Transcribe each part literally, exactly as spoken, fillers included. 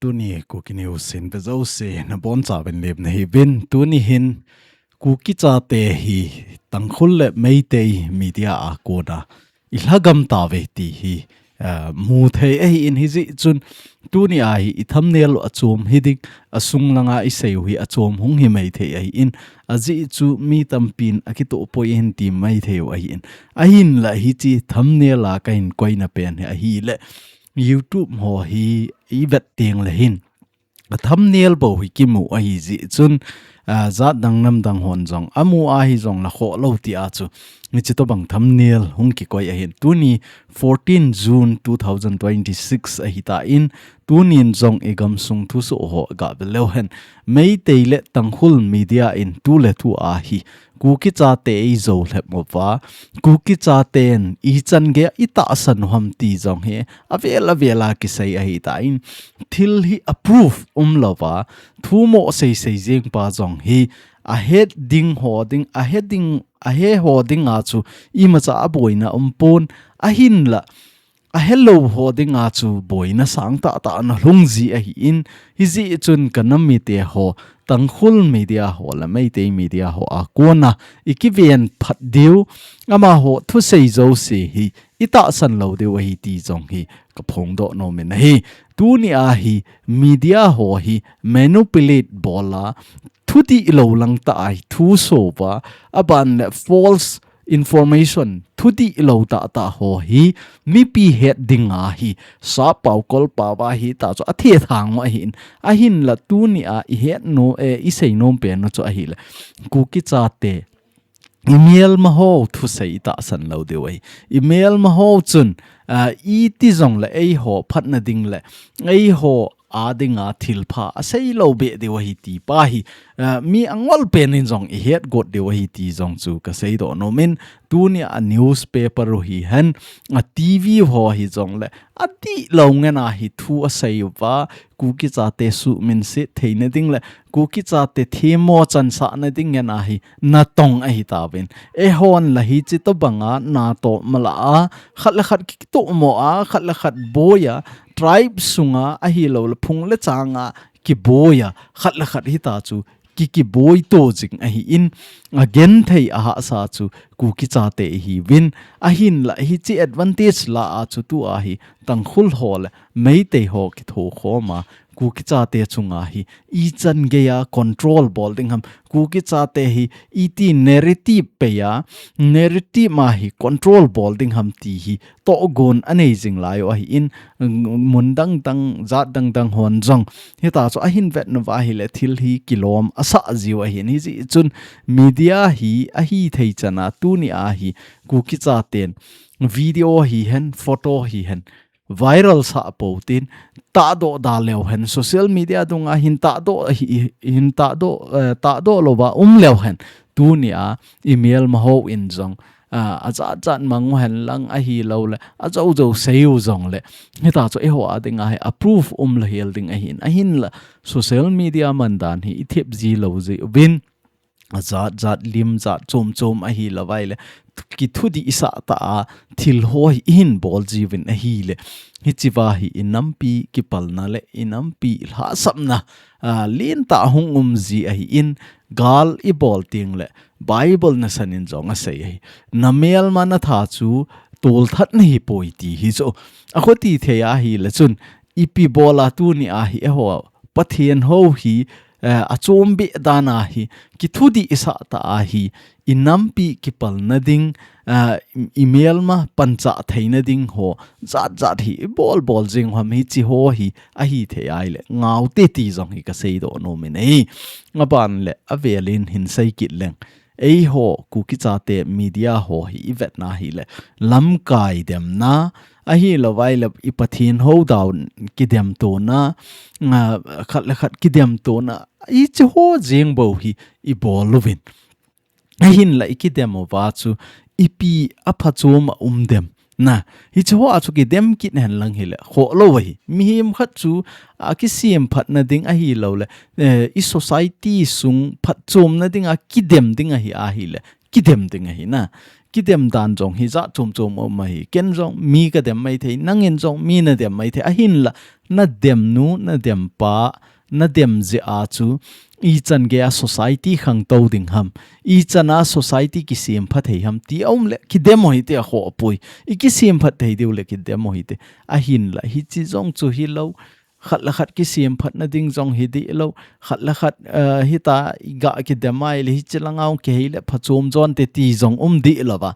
Tuni Kuki News in ve jouse nabonchauvin lemna hiuvin. Tuni hin Kuki chate hi Tangkhul le Meitei media a kona ilhagam tauve ti hi, ah, mu thei ahin, hijeh chun tuni a hi i thumbnail achom hiding, asung langa isei u hi achom hung himai thei ahin, ajeh chu mi tampin akitoh poi hin ti mai thei u ahin. Ahinla hiche thumbnail a kahin koina pen hi ahile YouTube ho hi ivet tengle hin a thumbnail bou hi kimu ahijeh chun, ah, jat dang nam dang hon jong amu ahi jongle khoh lou ti a chu, hiche tobang thumbnail hung kikoi ahin. Tuni fourteen June two thousand twenty-six ahitan, tunin jong igamsung thusoh ho gavel leu hen, Meitei le Tangkhul media in tu le thu a hi Kuki chate eijou lhep uva, Kuki chaten ichan geiya itahsan u ham ti jong hi avel avel a kisei ahitan, thil hi a proof umlouva, thu mo seisei jeng pa jong hi ahet ding ho ding, ahe ding, ahe ho dinga chu imacha aboina umpon, ahinla ahelou ho dinga chu boina sangtah tah ana lhung ji ahin, hijeh chun kanam mite ho, Tangkhul media ho le Meitei media ho a kona ikiven phat diu, amaho thusei jouse hi itahsan lou diu ahi ti jong hi kaphongdoh nomin ahi. Tuni a hi media ho hi manipulate bol a, thudihlou lang tah a hi thu so uva, aban le false information, thudihlou tah tah ho hi mipi het dinga hi sappao kolpao a hitah chu athethang u ahin, ahinla tuni a ihet nom, eh, isei nom pen u chu ahile Kuki chate imelma ho thusei itahsan lou diu ahi. Imelma ho chun, ah, iti jongle eiho phatna ding le eiho a dinga thilpha asei lou beh diu ahi ti pa hi, ah, mi angol pen in jong ihet got diu ahi ti jong chu kaseidoh nomin, tuni a newspaper u hihen, a TV ho hijongle adihlou ngen a hi thu asei uva, Kuki chate suhminset theina ding le Kuki chate themmo chansahna ding ngen a hi natong ahitauvin. Eihon la hiche tobanga natoh mala a, khat le khat kitoh mo a, khat le khat boi a, tribe sunga ahilou le phung le changa kiboi a, khat le khat hitah chu ki, kiboi to jing ahin, agenthei ahahsa chu Kuki chate ihiuvin, ahinla hiche advantage la a chu tua hi Tangkhul ho le Meitei ho kithokhom a, Kuki chate chunga hi ichan geiya control bol ding ham, Kuki chate hi iti narrative pei a, narrative ma hi control bol ding ham ti hi tohgon anei jing lai u ahin, mun dang dang, jat dang dang hon jong hitah chu ahin vet nauva ahile thil hi kilom asah jiu ahin, hijeh chun media hi ahithei chan a tuni a hi Kuki chaten video hihen, photo hihen, viral sah pou tin, tahdoh da leu hen, social media dunga hin tahdoh hi, hin tahdoh, eh, tahdoh louva um leu hen, tuni a imelma hon jong, ah, ajat jat mang u hen lang ahilou le, ajou jou sei u jongle, hitah chu eiho a dinga hi a proof umlou hel ding ahin, ahinla social media man dan hi ithep ji lou jiuvin, ajat jat lim jat chom chom ahilou vaile, kithudih sah tah a thil ho hi ihin bol jiuvin ahile, hichea hi inampi kipalna le inampi lhahsamna, ah, lentah hung um ji ahin, gal ibol tengle Bible nasan in jong asei ahi. Namelma natha chu tolthat nahipoi ti hi chu. Akhuti thei ahile chun ipi bol a tuni a hi eiho Pathen ho hi, eh, achombeh dan a hi, kithudih sah tah a hi, inampi kipalna ding, eh, i, imelma panchah theina ding ho, jat jat hi ibol bol jing u ham, hiche ho hi ahithei ahile ngaute ti jong hi kaseidoh nomin ahi. Aban le avel in hin sei kit leng, eiho Kuki chate media ho hi ivetna hile, lamkai demna, ahilou vaile i Pathen ho dau kidemtona, ah, khat le khat kidemtona, hiche ho jeng bou hi ibol uvin. Ahinla ikidem uva chu ipi aphachom a um dem. Na, hiche ho a chu kidem kit hen lang hile khoh lou ahi. Mihem khat chu akisem phatna ding ahilou le, eh, i society sung phatchomna dinga kidem ding ahi ahile, kidem ding ahi na. kidem dan jong hi jat chom chom um ahi. Ken jong mi kadem maithei, nangin jong mi nadem maithei. Ahinla, nadem nu, nadem pa, nadem jeh a chu, ichan gei a society khangtou ding ham, ichan a society kisemphat thei ham, ti aum le kidem u hite, akhoh poi. I kisemphat thei diu le kidem u hite. Ahinla, hichi jong chu hilou, khat le khat kisemphatna ding jong hi dihlou, khat le khat, eh, hita i ga kidem a ahile hichi langa hung kihei le phachom jonte ti jong um dihlou va.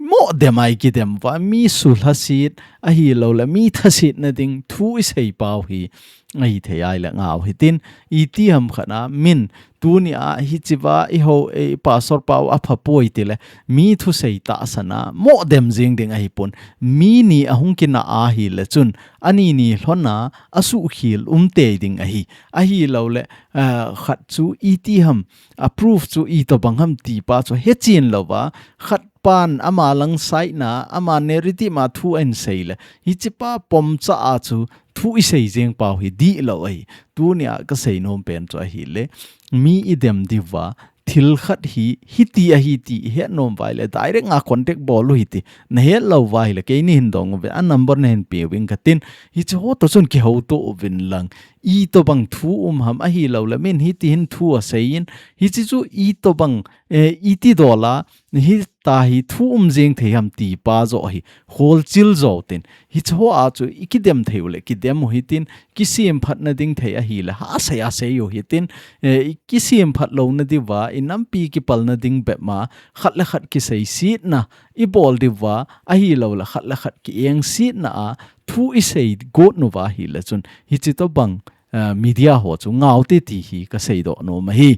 Mo dem a i kidem uva, mi sulhaset, ahilou le mi thasetna ding thu i sei pau hi, ahithei ahile ngau hitin, iti ham khat a, min, tuni a hichi va i ho, eh, pastor pau apha poi tile, mi thusei tahsan a, mo dem jing ding ahipon, mi ni ahung kina ahile chun, ani ni lhon a, asuhkhel um tei ding ahi, ahilou le, eh, khat chu iti ham, a proof chu itobang ham ti pa chu hechen lou va, khat pan ama lang side na, ama narrative ma thu ahin sei le, hichi pa pom cha a chu thu i sei jeng pau hi dihlou ahi. Tuni a kasei nom pen chu ahile, mi i dem diu va, thil khat hi, hiti ahi ti i het nom uva ahile, direct a contact bol u hite, na het lou uva ahile, keini hin dong uve, a number nahin pe uving katin, hichi ho toh chun kihouto uvin lang, itobang thu um ham ahilou le, min hiti hin thu asei in, hichi chu itobang, eh, iti dol a, hita hi thu um jeng thei ham ti pa joh hi, holchil jou tin. Hichi ho a chu i kidem thei u le, kidem u hitin, kisemphatna ding thei ahile, ha sei a sei u hitin, eh, i kisemphat louna diu va, i nampi kipalna ding bep ma, khat le khat kiseisetna, i bol diu va, ahilou le khat le khat kiengsetna a, thu i sei got nu va ahile chun, hichi tobang, eh, media ho chu ngau te ti hi kasei doh nom ahi.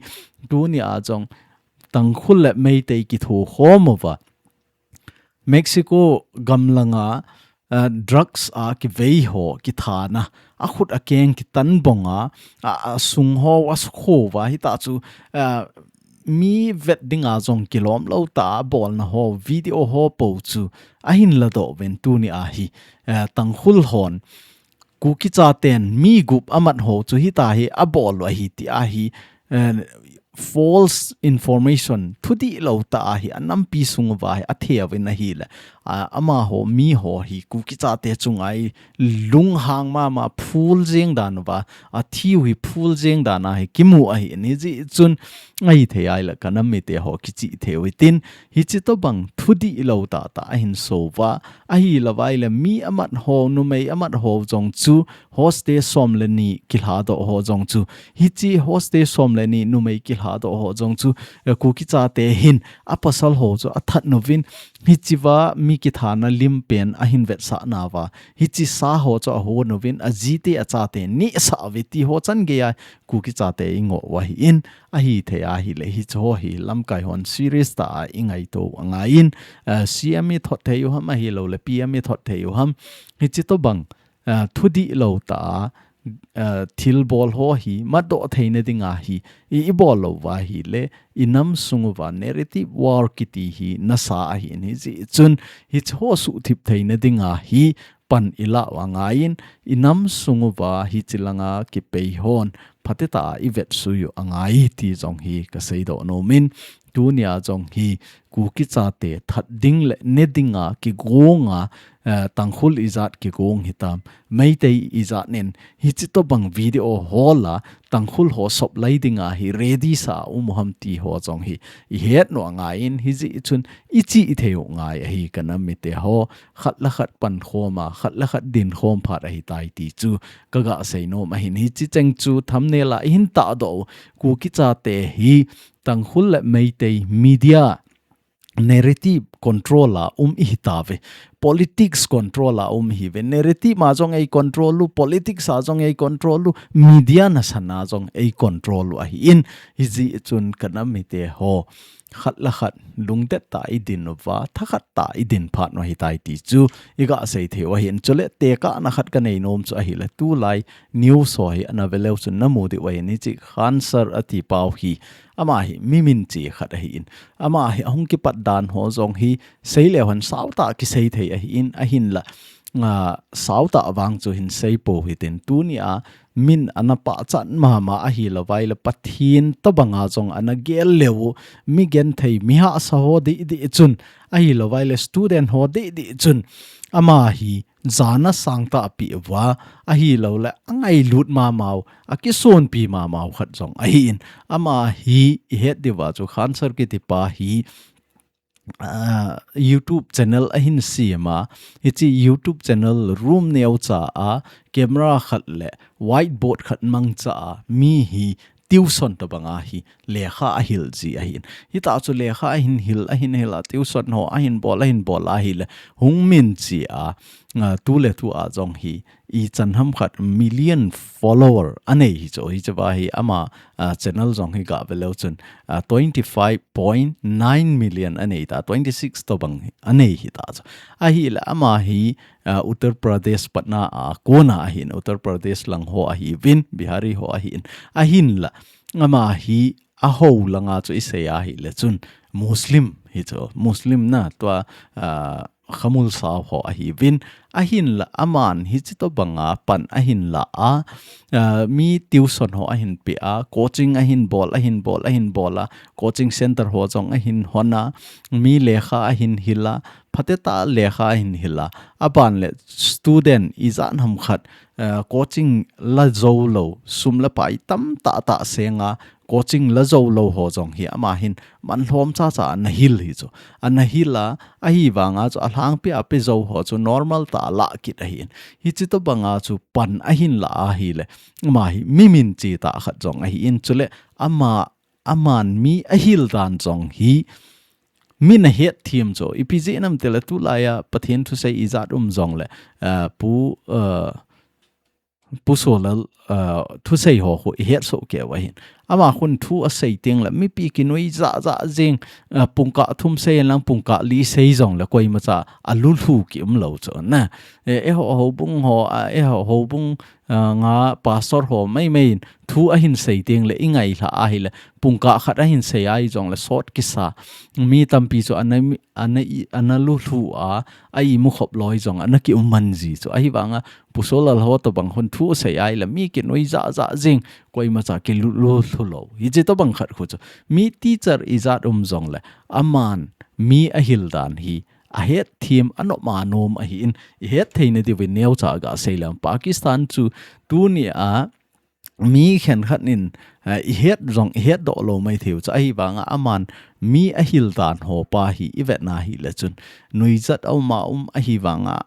Tuni a jong, Tangkhul le Meitei kitho khom uva, Mexico gam langa, eh, drugs a kivei ho kithana, akhut akeng kitan bong a, a, asung ho, asukho uva, hita chu, eh, mi vet dinga jong kilom lou ta, abolna ho, video ho po chu, ahin ladoh uvin tuni a hi, eh, Tangkhul hon, Kuki chaten mi gup amat ho chu hita hi abol u ahi ti ahi, eh, false information, thu dihlou ta ahi, anampi sung uva hi athei uvin ahile, a, amaho, mi ho hi Kuki chate chunga i lunghang mama phul jeng dan uva, athi u hi phul jeng dan a hi kimu ahi, hijeh chun ahithei ahile kanam mite ho kichih thei u hitin, hichi tobang thu dihlou tah tah ahin so uva, ahilou va ahile mi amat ho, numei amat ho jong chu, hostage som le ni kilhadoh ho jong chu, hichi hostage som le ni numei kilhadoh ho jong chu, eh, Kuki chate hin apasal ho chu athat nuvin, hichi va mi kithana lim pen ahin vetsah nauva, hichi sa ho chu ahon uvin, ajite achate nehsah uve ti ho chan gei a Kuki chate i ngoh u ahin, ahithei ahile hichi ho hi lamkai hon serious tah a i ngaito u angaiyin, eh, C M i thot thei u ham ahilou le P M i thot thei u ham, hichi tobang, eh, thu dihlou tah a, eh, thilbol ho hi, matdoh theina dinga hi, i, i bol lou uva ahile, i nam sung uva narrative war kiti hi nasa ahin, hijeh chun, hichi ho suhthip theina dinga hi, pan i la u angaiyin, i nam sung uva hichi langa kipei hon, phatecha a i vetsui u angai ti jong hi kasei doh nom in, tuni a jong hi Kuki chate that ding le ne dinga kigonga, eh, Tangkhul ijat kigong hitam, Meitei ijat nen hichi tobang video hol a, Tangkhul ho sop lai dinga hi ready sa um u ham ti ho jong hi i het u angaiyin, hijeh chun i chih thei u ngai ahi kanam mite ho, khat le khat pankhom a, khat le khat dinkhom phat ahitai ti chu kaga sei nom ahin, hichi cheng chu thumbnail a i hin tahdoh u, Kuki chate hi Tangkhul le Meitei media narrative control a um i hitauve. Politics control a um i hiuve. Narrative ma jong ei control u, politics a jong ei control u, media nasan a jong ei control u ahin. Hijeh chun kanam mite ho, khat le khat lungdet tah a i din uva, thakhat tah a i din phat u ahitai ti chu i ga sei thei u ahin. Chule tekahna khat kanei nom chu ahile, tulai news ho hi ana ve leu chun namu diu ahin, hichi Khan Sir ati pau hi, ama hi mi minchi khat ahin, ama hi ahung kipat dan ho jong hi sei leu hen sautah kisei thei ahin, ahinla, ah, sautah vang chu hin sei pou hitin, tuni a min ana pachat mama ahilouvaile Pathen tobanga jong ana gel leu, mi genthei mi hahsa ho didi chun ahilouvaile student ho didi chun ama hi jana sangtah pi uva ahiloule angailut mamau, akisonpi mamau khat jong ahin. Ama hi ihet diuva chu Khan Sir kitipa hi uh, YouTube channel ahin sema, hiche YouTube channel room neocha a camera khat le whiteboard khat mangcha a mi hi tuition tobanga hi lekha ahil ji ahin. Hita chu lekha ahin hil, ahin hil a tuition ho ahin bol, ahin bol ahile hung min chi a, uh, tu le tu a jong hi ichan ham khat million follower anei hi chu, hiche va hi ama uh, channel jong hi ga veleu chun uh, twenty five point nine million anei ta, twenty six tobang anei hita chu. Ahile ama hi uh, Uttar Pradesh Patna a kona ahin, Uttar Pradesh lang ho ahiuvin, Bihari ho ahin. Ahinla ama hi aho langa chu isei ahile chun Muslim hi chu, Muslim na tua uh, khamul sao ho ahiuvin. Ahinla aman hiche tobanga pan ahin la a, uh, mi tuition ho ahin pe a, coaching ahin bol, ahin bol, ahin bol a, coaching center ho jong ahin hon a, mi lekha ahin hil a, phatetah lekha ahin hil a, aban le student ijat ham khat uh, coaching la jou lou, sum le pai tamtah tah seng a, coaching la jou lou ho jong hi ama hin manlhom chacha ana hil hi chu. Ana hil a, ahivanga chu alhangpi a pe jou ho chu normal tah a lah kit ahin. Hiche tobanga chu pan ahin la ahile ama hi mi min chi tah khat jong ahin, chule ama, aman mi ahil dan jong hi min ahet them chu. Ipi jeh ham itile tulai a Pathen thusei ijat um jongle, uh, Pu, uh, Pu Solal, uh, thusei ho khu ihet soh keu ahin. Ama khun thu asei tengle mipi kinui jah jah jeng, uh, pungkah thum sei lang pungkah li sei jongle koimacha alulhu kium lou chu na. E, eiho houbung ho, uh, eiho houbung, uh, nga pastor ho maimai in thu ahin sei tengle ingailha ahile pungkah khat ahin sei ahi jongle sot kisa. Mi tampi chu ana, ana, ana lulhu a, a imu khop loi jong ana kium man ji chu. Ahivanga Pu Solal ho tobang khun thu sei ahile mi kinui jah jah jeng, koimacha kilulhu lou. Hiche tobang khat khu chu. Mi teacher ijat um jongle aman mi ahil dan hi ahet them anom anom ahin, ihet theina diuvin neocha ga sei leng Pakistan chu tuni a mi khenkhat in, uh, ihet jong ihet doh lou maithei u chu, ahivanga aman mi ahil dan ho pa hi ivet na hile chun nuijat a um a um, ahivanga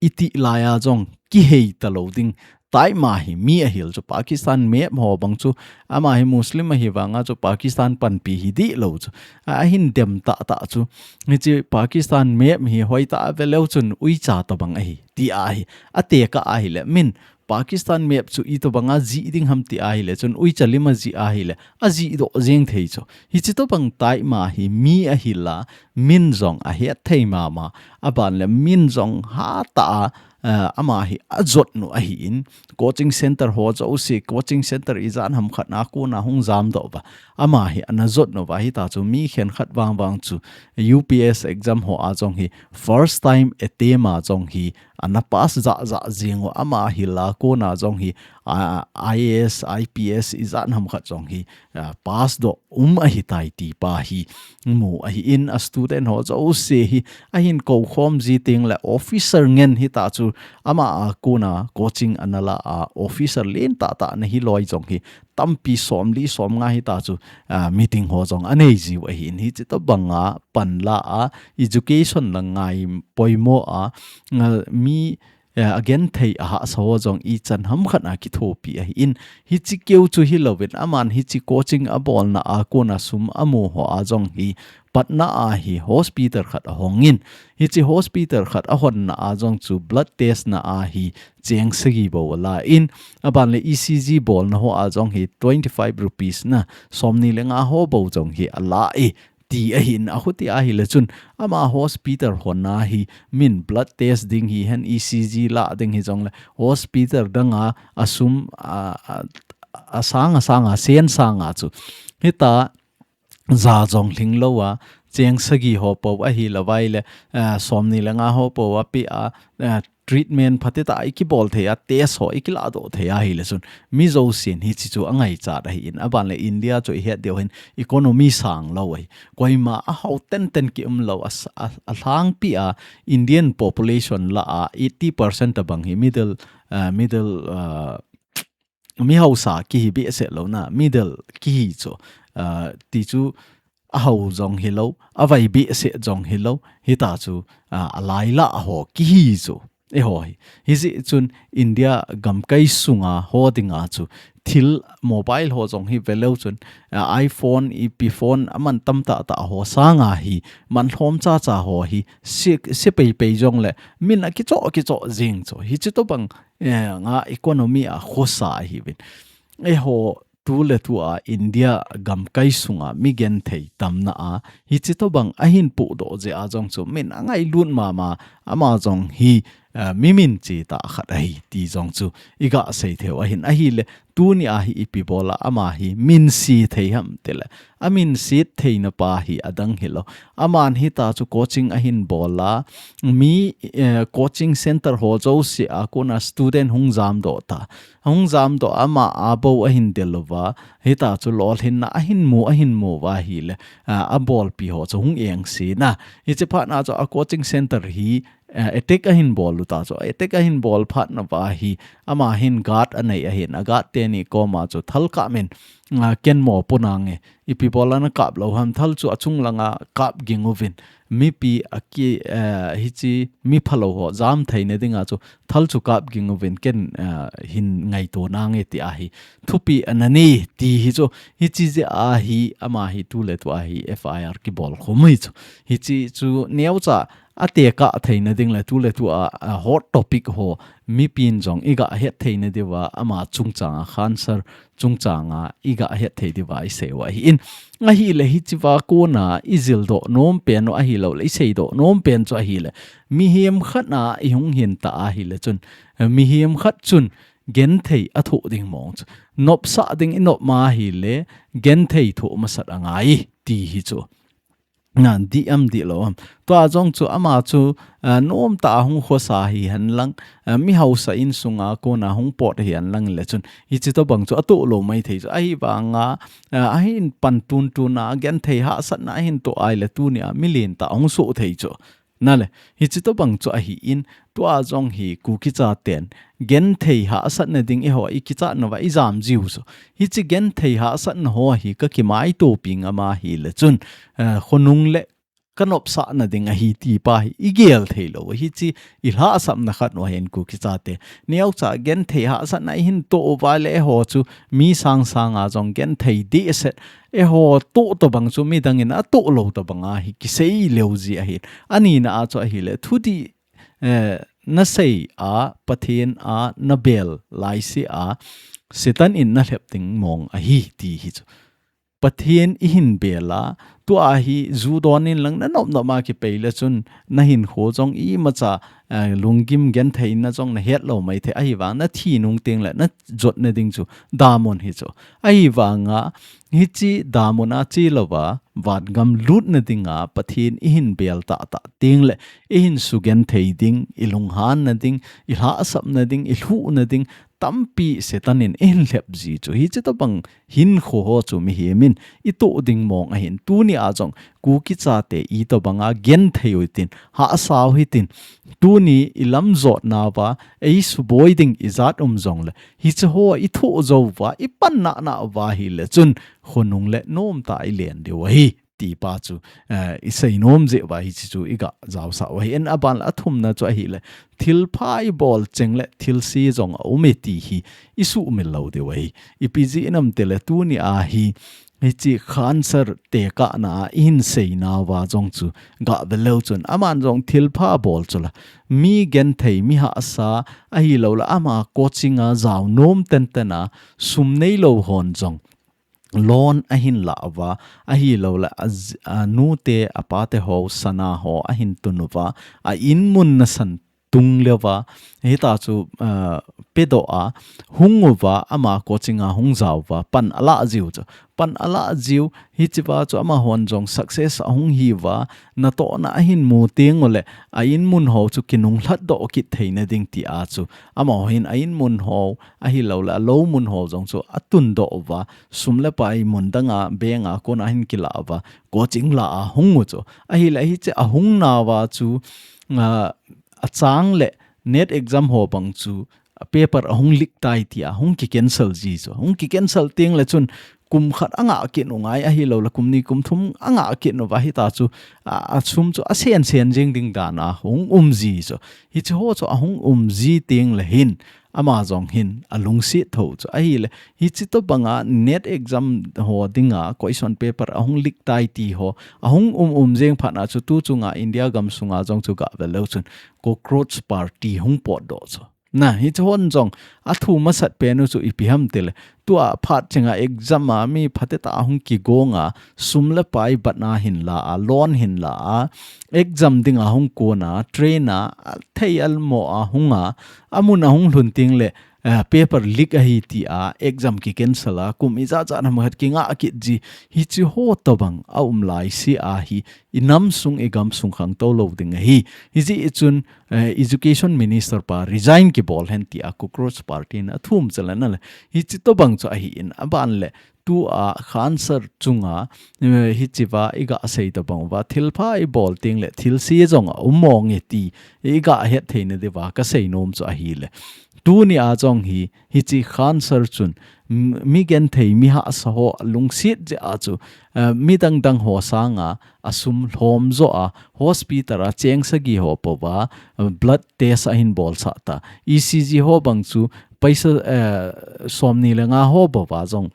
iti laiya jong kihei talou ding, taima hi mi ahil chu. Pakistan map ho bang chu ama hi Muslim ahivanga chu Pakistan panpi hi dihlou chu, a, ahin dem tahtah chu. Hiche Pakistan map hi hoitah a veleu chun uicha tobang ahi ti ahi. Atekah ahile min Pakistan map chu itobanga jih ding ham ti ahile chun uicha lim a jih ahile ajih doh jeng thei chu. Hiche tobang taima hi mi ahil a, min jong ahet thei mama, aban le min jong hatah a, uh, ama hi ajotnu ahin, coaching center ho jouse, coaching center ijat ham khat na kona hung jamdoh uva ama hi ana jotnu uva, hita chu mi khenkhat vangvang chu U P S exam ho a jong hi first time attempt a jong hi ana pass jah jah jeng u, ama hil a kona jong hi, a, I A S, I P S ijat ham khat jong hi, a, pass doh um ahitai ti pa hi mu ahin, a student ho jouse hi ahin koukhom ji tengle officer ngen hita chu ama a kona coaching ana la a officer len tahtah ana hi loi jong hi tampi somli somnga hita chu, a, meeting ho jong anei jiu ahin, hiche tobanga pan la a education la ngai poimo a, a, mi, a, agenthei ahahsa ho jong ichan ham khat a kithopi ahin, hiche keu chu hilouvin aman hiche coaching abolna a kona sum amu ho a jong hi Patna a hi hospital khat ahongin, hiche hospital khat ahonna a jong chu blood test na a hi cheng sagi bou ala in, aban le E C G bolna ho a jong hi twenty five rupees na, somni le nga ho bou jong hi ala e, ti ahin, ahuti ahile chun ama hospital honna hi min blood test ding hihen, E C G la ding hijongle hospital danga asum a, a, asang asanga, sen sanga chu hita ja jong lhing lou a, cheng sagi ho pou ahilouvaile, a, somni le nga ho pou ape a, a, treatment phatecha ikibol thei a, test ho ikiladoh thei a ahile chun, mi jousen hiche chu angaichat ahin, aban le India chu ihet diu hin economy sang lou ahi. Koima ahao tenten kium lou, a, a, alhangpi a Indian population lah a eighty percent tabang hi middle, uh, middle, uh, mihausa kihi behseh lou na, middle kihi chu, uh, ti chu ahao jong hilou, avai behseh jong hilou, hita chu, uh, alai lah ho kihi chu. Eiho hi. Hijeh chun India gamkai sunga ho dinga chu thil mobile ho jong hi veleu chun, uh, iPhone, ipi phone aman tamtah tah ho sanga hi, man lhom chacha ho hi, se, se peipei jongle, min akichoh, kichoh jing chu. Hiche tobang, eh, nga economy a khosa ahiuvin. Eiho tuletua India gamkai sunga mi genthei tamna a, hiche tobang ahin pohdoh jeh a jong chu min angailut mama, ama jong hi, eh, mi minse tah khat ahi ti jong chu iga sei theiu ahin ahile, tuni a hi ipi bol a ama hi minse thei ham tile, aminse theina pa hi adang hilou. Aman hita chu coaching ahin bol a, mi, eh, coaching center ho jouse a kona student hung jamdoh ta. Hung jamdoh ama a bou ahin del uva, hita chu lolhinna ahin mu, ahin mu uva ahile, a, abolpi ho chu hung engse na. Hiche phat na chu a coaching center hi, a, attack ahin bol uta chu. Attack ahin bol phat na uva hi, ama hin guard anei ahin, a guard teni koma chu thal kap in, a, ken mo ponange. Ipi bol a nakap lou ham, thal chu achung langa kap ging uvin. Mipi aki, eh, hiche mi phalou ho jam theina dinga chu thal chu kap ging uvin ken, eh, hin ngaito nange ti ahi. Thupi ana nei ti hi chu, hiche jeh a hi ama hi tuletua hi F I R kibol khum hi chu. Hiche chu neocha atekah theina ding le tuletua, a hot topic ho mipin jong iga het theina diuva ama chungchanga cancer chungchanga iga het thei diuva iseiu ahin. Ahile hichea kona ijildoh nom pen u ahilouleh, iseidoh nom pen chu ahile, mihem khat a ihung hin ta ahile chun, mihem khat chun genthei athoh ding mong chu, nopsah ding inop ma ahile, genthei thoh masat angai ti hi chu. Na, dih am dih lou am. Tua jong chu ama chu, ah, nomtah a hung khosa hihen lang, ah, mi hausa insunga kona hung pot hihen lang le chun, hiche tobang chu atoh lou maithei chu. Ahivanga, ah, ahin pan tuntun a, genthei hahsatna ahin toh ahile tunia milen tah hung soh thei chu. Nale, hiche tobang chu ahin, tua jong hi Kuki chaten genthei hahsatna ding eiho ikichat nauva ijam jiu chu. Hiche genthei hahsatna ho hi kakimaitopi ngam ahile chun, eh, khonung le kanopsahna ding ahi ti pa hi igel thei lou. Hiche ilhahsamna khat u ahin Kuki chate. Neocha genthei hahsatna ihin toh uva le eiho chu mi sangsanga jong genthei dehset. Eiho toh tobang chu midangin atoh lou tobanga hi kisei leu ji ahin. Anina a chu ahile thudih eh, nasei a, Pathen a nabel laise a, Satan in nalhep ding mong ahi ti hi chu. Pathen ihin bel a, tua hi ju don in lang nanop nop a kipei le chun nahinkho jong imacha, eh, lunggim gentheina jong nahet lou maithei ahivang nathi nung teng le najotna ding chu damun hi chu. Ahivanga hiche damun a che louva, vatgam lutna dinga Pathen ihin bel tahtah teng le, ihin sugenthei ding, ilunghanna ding, ilhahsamna ding, ilhuhna ding, tampi Satan in eihin lhep ji chu. Hiche tobang hinkho ho chu mihem in itoh ding mong ahin. Tunia jong Kuki chate itobanga genthei u hitin, hahsa u hitin, tuni ilam jotna uva, eisuboi ding ijat um jongle, hiche ho ithoh jou uva, ipan nana uva ahile chun, khonung le nomtah a ilen diu ahi. Ti pa chu, eh, isei nom jeh uva hiche chu iga jaosah u ahi. Aban le athumna chu ahile, thilpha ibol cheng le thilse jong aume ti hi isuhmil lou diu ahi. Ipi jeh inem itile tunia hi, hiche cancer tekahna a ihin seina uva jong chu gave leu chun, aman jong thilpha abol chu la. Mi genthei, mi hahsa, ahilouleh ama coaching a jao nom tenten a, sum neilou hon jong loan ahin lah uva, ahilouleh a j-, anute, apate ho, sana ho ahin tun uva, a in mun nasan tung leuva, hita chu, ah, pedoh a, hung uva, ama coaching a hung jao uva, pan alah jiu chu. Pan alah jiu, hichea chu amahon jong success ahung hiuva, natohna ahin mu teng uleh, a in mun ho chu kinunglhat doh kit theina ding tia chu. Amaho hin a in mun ho, ahilouleh, a lou mun ho jong chu atundoh uva, sum le pai mun danga, bank a kona ahin kilah uva, coaching la a hung u chu. Ahileh, hiche ahung nauva chu, ah, achang le NET exam ho bang chu, paper ahung leak tai tia, hung ki cancel ji chu. Hung ki cancel teng le chun kum khat angah kit u ngai ahilouleh, kum ni kum thum angah kit uva hita chu, a, a sum chu asen sen jing ding dan a hung um ji chu. Hiche ho chu ahung um ji teng le hin, ama jong hin alungset tho chu. Ahileh, hiche tobanga NET exam ho dinga question paper ahung leak tai ti ho, ahung um um jeng phat a chu tu chunga India gam sunga jong chu gah vel leu chun Cockroach Party hung potdoh chu. Na, hiche hon jong, athu masat pen u chu ipi ham tileh. Tua phat chenga exam a mi phatecha hung kigong a, sum le pai bat na hin la a, loan hin la a, exam dinga hung kon a, train a, a thei almo a hung a, amun a hung lhun teng le, eh, paper leak ahi tia, exam ki cancel a, kum ijat jat ham khat kingah kit ji, hiche ho tobang aum lai si ahi, i nam sung i gam sung khangtou lou ding ahi. Hijeh chun, eh, Education Minister pa resign kibol hen tia Cockroach Party in athum chalna le. Hiche tobang chu ahin aban le tua Khan Sir chunga, eh, hichea i gah sei tobang uva thilpha i bol teng le thilse jong aum mong e ti i gah het theina diuva ka sei nom chu ahileh. Tuni a jong hi, hiche Khan Sir chun, m-, mi genthei mi hahsa ho lungset jeh a chu, eh, mi dang dang ho sanga, a sum lhom jo a, hospital a cheng sagi ho pouva, eh, blood test ahin bolsah ta. E C G ho bang chu paisa, eh, som ni le nga ho pouva jong,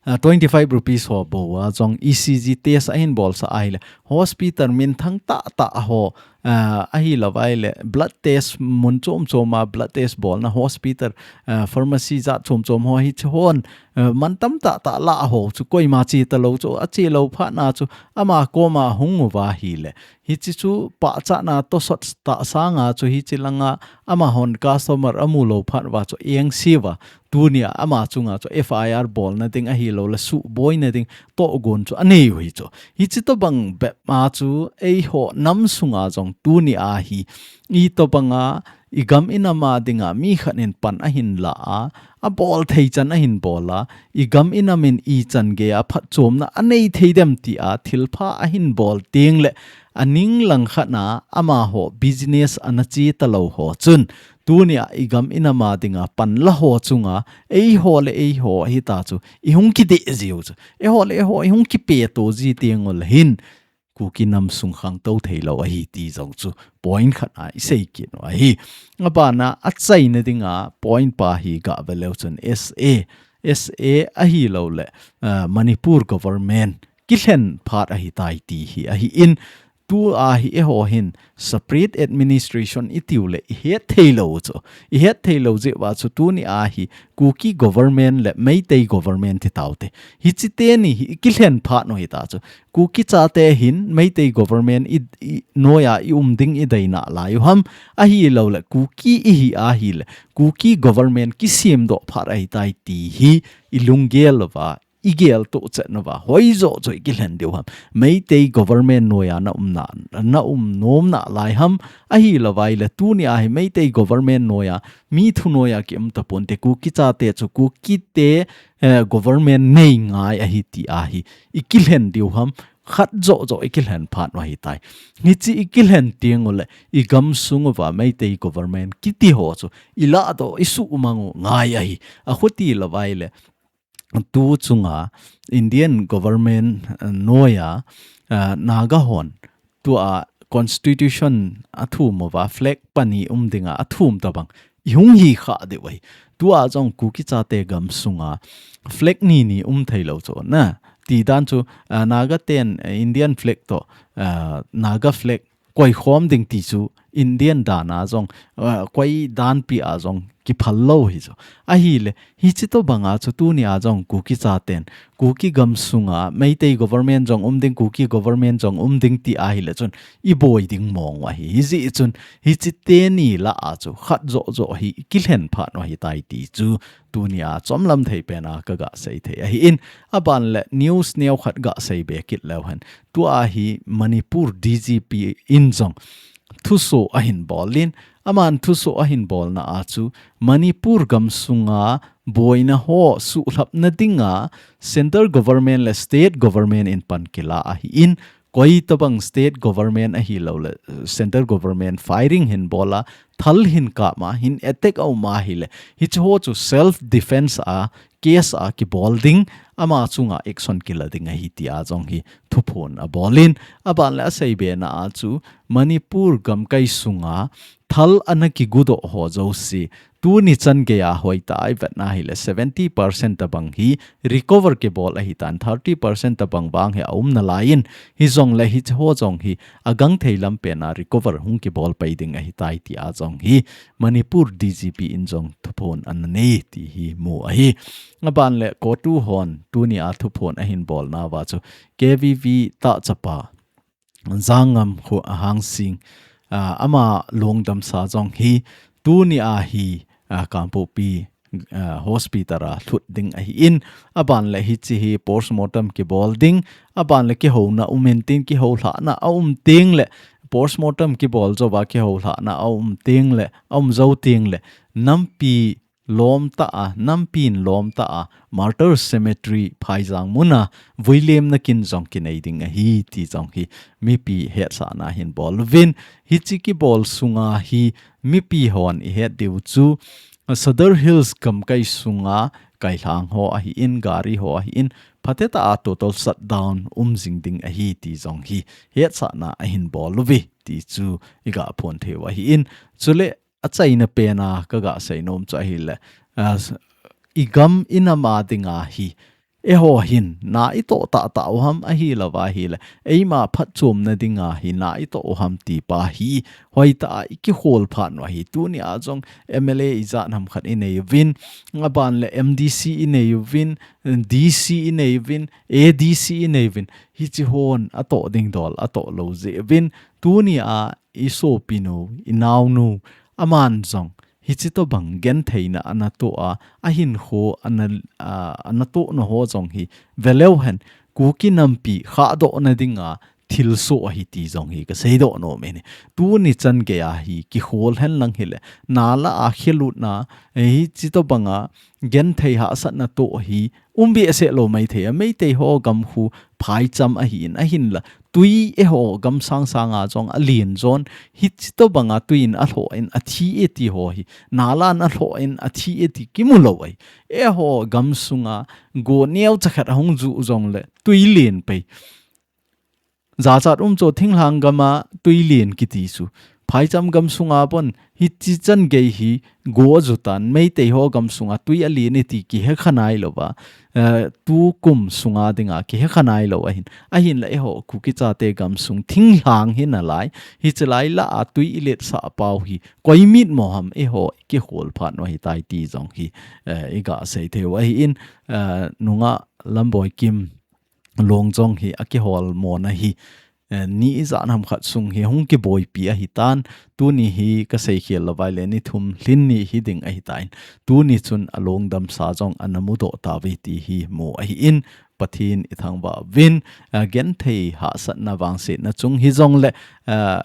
eh, twenty five rupees ho pouva jong E C G test ahin bolsah ahileh. Hospital minthang tahtah ho, eh, ahilouva ahileh. Blood test mun chom chom a blood test bolna hospital, eh, pharmacy jat chom chom ho hiche hon, eh, mantam tahtah lah ho chu koima che talou chu, ache lou phat na chu ama koma hung uva ahileh. Hiche chu pachatna tosot tah sanga chu hiche langa amahon customer amu lou phat uva chu engse uva. Tunia ama chunga chu F I R bolna ding ahilouleh suhboina ding tohgon chu anei u hi chu. Hiche tobang bep ma chu eiho nam sunga jong tunia hi i tobanga i gam i nam a dinga mi khat in pan ahin la a, abol thei chan ahin bol a, i gam i nam in ichan gei a phatchomna anei thei dem tia thilpha ahin bol teng le aning lang khat na amaho business ana che talou ho chun tunia i gam i nam a dinga pan la ho chunga eiho le eiho hita chu i hung kideh jiu chu. Eiho le eiho i hung kipeto ji teng uleh hin Kuki nam sung khangtou thei lou ahi ti jong chu point khat a i sei kit u ahi. Abana achaina dinga point pa hi gah vel leu chun S A, S A ahilouleh, ah, Manipur government kilhen phat ahitai ti hi ahin tua hi eiho hin separate administration i tiu le i het thei lou chu. I het thei lou jeh uva chu tunia hi Kuki government le Meitei government ti tau te. Hiche teni hi i kilhen phat u hita chu. Kuki chate hin Meitei government i, i, noia i um ding i deina lai u ham ahilouleh Kuki i hi ahileh Kuki government kisemdoh phat ahitai ti hi i lunggel uva, i geltoh chet uva, hoijo jo i kilhen diu ham. Meitei government noia na um na, na um nom nalai ham ahilouva ahileh tunia hi Meitei government noia, mi thu noia ki um tapon te Kuki chate chu Kuki te eh, government nei ngai ahi ti ahi. I kilhen diu ham, khat jo jo i kilhen phat u ahitai. Hiche i kilhen teng uleh, i gam sung uva Meitei government kiti ho chu, i lahdoh, i suhmang u ngai ahi. Akhuti louva ahileh, tu chunga Indian government, eh, noia, eh, Naga hon, tua constitution athum uva, flag pani um dinga athum tabang i hung hi kha diu ahi. Tua jong Kuki chate gam sunga flag ni ni um thei lou chu na. Ti dan chu, ah, Naga ten, eh, Indian flag toh, ah, Naga flag koi khom ding ti chu Indian dan a jong, uh, koi danpi a jong kiphal lou hi chu. Ahile, hichi tobang a chu tuni a jong Kuki chaten, Kuki gam sunga, Meitei government jong um ding, Kuki government jong um ding ti ahile chun, i boi ding mong u ahi. Hijeh chun, hichi teni lah a chu, khat joh joh hi, kilhen phat u ahitai ti chu, tuni a chomlam thei pen a ka ga sei thei ahi in, aban le news neo khat ga sei be kit leu hen. Tua hi Manipur D G P in jong thuso ahin bol in, aman thuso ahin bolna a chu Manipur gam sunga boina ho suhlhapna dinga central government le state government in pan kila ahi in, koi tobang state government ahi lou le, central government firing hin bol a, thal hin kap ma, hin attack a um ahile, hichi ho chu self defense a, case a kibol ding, ama chunga action kila ding ahi ti a jong hi thuphon a bol in, aban le a sei be na a chu Manipur gamkai sunga thal ana kigu doh ho jouse, tuni chan gei a hoitah a i vet na ahile seventy percent tobang hi recover kibol ahi tan, thirty percent tobang vang hi a um nalai in, hijong le hichi ho jong hi a gangthei lam pen a recover hung kibol pai ding ahitai ti a jong hi Manipur D G P in jong thuphon ana nei ti hi mu ahi. Aban le CoTU hon tuni a thuphon ahin bolna uva chu K V V tah chapa Jangngam Hangsing, ah, ama lungdamsa jong hi tuni a hi, ah, Kangpokpi, ah, hospital a lhut ding ahi in, aban le hichi hi postmortem kibol ding, aban le kihouna um in tin, kihoulhahna a um teng le postmortem kibol jou va kihoulhahna a um teng le, a um jou teng le, nampi lom tah a, nampi in lom tah a, Martyr Cemetery Phaijang mun a vuilemna kin jong kinei ding ahi ti jong hi mipi hetsahna hin bol uvin, hichi kibol sunga hi mipi hon i het diu chu, Sadar Hills gamkai sunga kailhang ho ahi in, gari ho ahi in, phatecha a total shutdown um jing ding ahi ti jong hi hetsahna ahin bol uve ti chu i ga phon thei u ahi in, chule a chaina pen a ka ga sei nom chu ahile, ah, i gam i nam a dinga hi, eiho hin na i toh tahtah u ham ahi lou va ahile, eima phatchomna dinga hi na i toh u ham ti pa hi, hoitah a i kihol phat u ahi. Tuni a jong M L A ijat ham khat i nei uvin, aban le M D C i nei uvin, D C i nei uvin, A D C i nei uvin, hichi hon a toh ding dol a toh lou jeh uvin, tuni a i sopinu, i naonu, aman jong hichi tobang gentheina ana toh a, a hinkho ana, a, ana tohna ho jong hi ve leu hen, Kuki nampi khahdohna dinga thilsoh ahi ti jong hi ka seidoh nom in. Tuni chan gei a hi kihol hen lang hile, na lah a khelutna, hichi tobang a genthei hahsatna toh hi um behseh lou maithei a, Meitei ho gam khu phaicham ahi in, ahinla tui eiho gam sangsang a jong a len jon, hichi tobang a tui in a lhoh in a thi e ti ho hi, na lah a lhoh in a thi e ti kimu lou ahi. Eiho gam sunga go neocha khat a hung ju jong le tui len pai. Jachat um chu thinglhang gam a tui len kiti chu. Phaicham gam sunga pon hichi chan gei hi go a ju tan, Meitei ho gam sunga tui a len e ti kihe kha nai lou va. Eh, tukum sunga dinga kihe kha nai lou ahin. Ahinla eiho Kuki chate gam sung thinglhang hi nalai. Hichi lai lah a tui i letsah pau hi koi mit mo ham eiho i kihol phat u ahitai ti jong hi, eh, i ga sei thei u ahi in, eh, nungah Lamboikim long jong hi a kihol mona hi, eh, ni ijat ham khat sung hi hung kiboipi ahi tan, tuni hi ka seikhel lou vai le ni thum lhin ni hi ding ahi tan, tuni chun a lungdamsa jong ana mudoh tauve ti hi mu ahi in, Pathen i thangvah uvin, eh, genthei hahsatna vangsetna chung hi jong le, eh,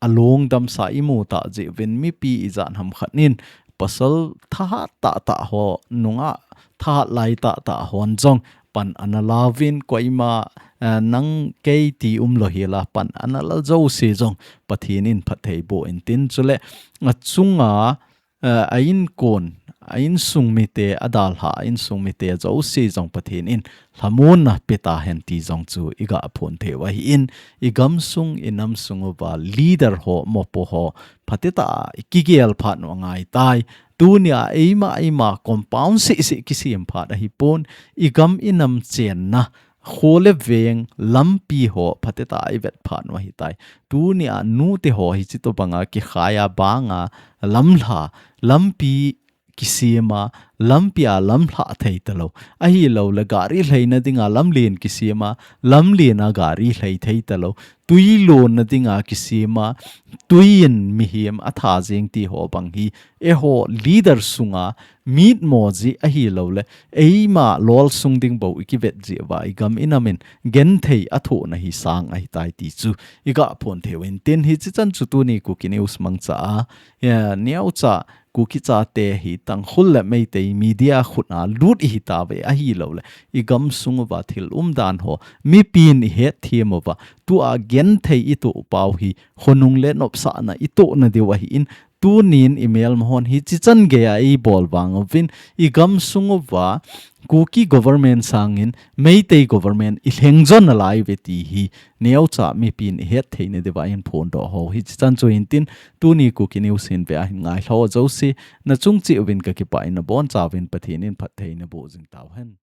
a lungdamsa i mu tah jeh uvin mipi ijat ham khat in pasal thahat tahtah ho, nungah thahat lai tahtah hon jong pan ana la uvin, koima, eh, nang kei ti um lou hela pan ana la jouse jong Pathen in phatthei boh in tin, chule a chunga, eh, a inkon, a insung mite, a dalha, a insung mite jouse jong Pathen in lhamonna pe tahen ti jong chu i ga phon thei u ahi in, i gam sung, i nam sung uva leader ho, mopo ho, phatecha a i kigel phat u angai tai. Tuni a eima, eima compound seh seh kisem phat ahi pon, i gam i nam chenna kho le veng lampi ho phatecha i vet phat u ahitai. Tunia nute ho hichi tobanga kikhai a banga lamlha, lampi kisem a, lampi a lamlha thei talou. Ahilou le gari lhaina dinga lamlen kisem a, lamlen a gari lhai thei talou. Tui lonna dinga kisem a, tui in mihem atha jeng ti ho bang hi, eiho leader sunga mitmo ji ahilou le, eima lol sung ding bou i kivet ji uva, i gam i nam in genthei athohna hi sang ahitai ti chu i ga phon thei uvin tin, hichi chan chu tuni Kuki News mangcha a, eh, neocha Kuki chate hi Tangkhul le Meitei media khut a lut i hi tauve ahilou le, i gam sung uva thil umdan ho mipin i hetthem uva, tua genthei i toh pau hi khonung le nopsahna i tohna diu ahin, tunin i melma hon hichi chan geiya i bol vang uvin, i gam sung uva Kuki government sangin Meitei government i lheng jo nalai uve ti hi neocha mipin i hetthei na diuva i hin phondoh u hichi chan chu ahin tin, tuni Kuki News hin ve a hin ngailhah jouse, na chung cheh uvin ka kipah in, na boncha uvin Pathen in phatthei naboh jing tauhen.